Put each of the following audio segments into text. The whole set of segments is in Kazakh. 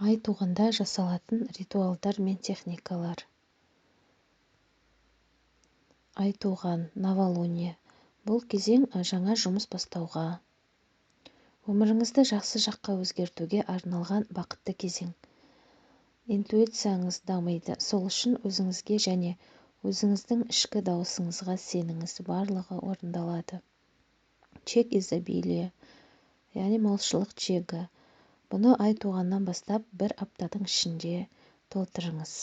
Ай туғанда жасалатын ритуалдар мен техникалар. Ай туған, новолуние. Бұл кезең жаңа жұмыс бастауға, өміріңізді жақсы жаққа өзгертуге арналған бақытты кезең. Интуицияңыз дамиды, сол үшін өзіңізге және өзіңіздің ішкі дауысыңызға сеніңіз, барлығы орындалады. Чек изобилия, яғни молшылық чегі. Бұны ай туғаннан бастап бір аптаның ішінде толтырыңыз.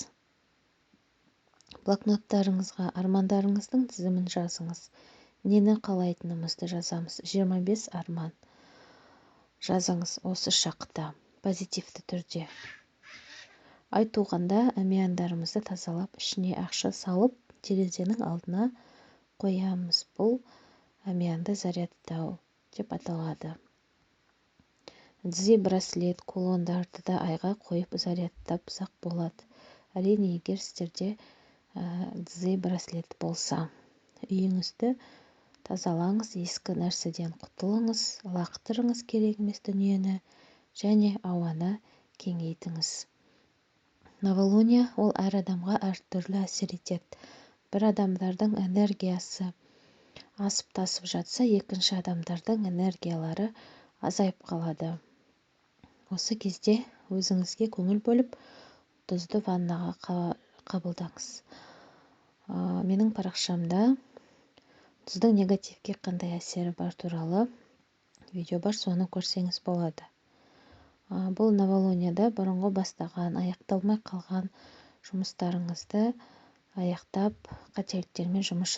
Блокноттарыңызға армандарыңыздың тізімін жазыңыз. Нені қалайтынымызды жазамыз. 25 арман жазыңыз осы шақта, позитивті түрде. Ай туғанда әмияндарымызды тазалап, ішіне ақша салып, терезенің алдына қоямыз. Бұл әмиянды зарядтау деп аталады. Дзи браслет, кулондарды да айға қойып зарядтапсақ болады. Әрине, егер сіздерде дзи браслет болса. Үйіңізді тазалаңыз, ескі нәрседен құтылыңыз, лақтырыңыз керек емес дүниені және ауаны кеңейтіңіз. Новолуние ол әр адамға әртүрлі әсер етеді. Бір адамдардың энергиясы асып тасып жатса, екінші адамдардың энергиялары азайып қалады. Осы кезде өзіңізге көңіл бөліп, тұзды ваннаға қабылдаңыз. Менің парақшамда тұздың негативке қандай әсері бар туралы видео бар, соны көрсеңіз болады. Бұл новолунияда бұрынғы бастаған, аяқталмай қалған жұмыстарыңызды аяқтап, қателіктермен жұмыс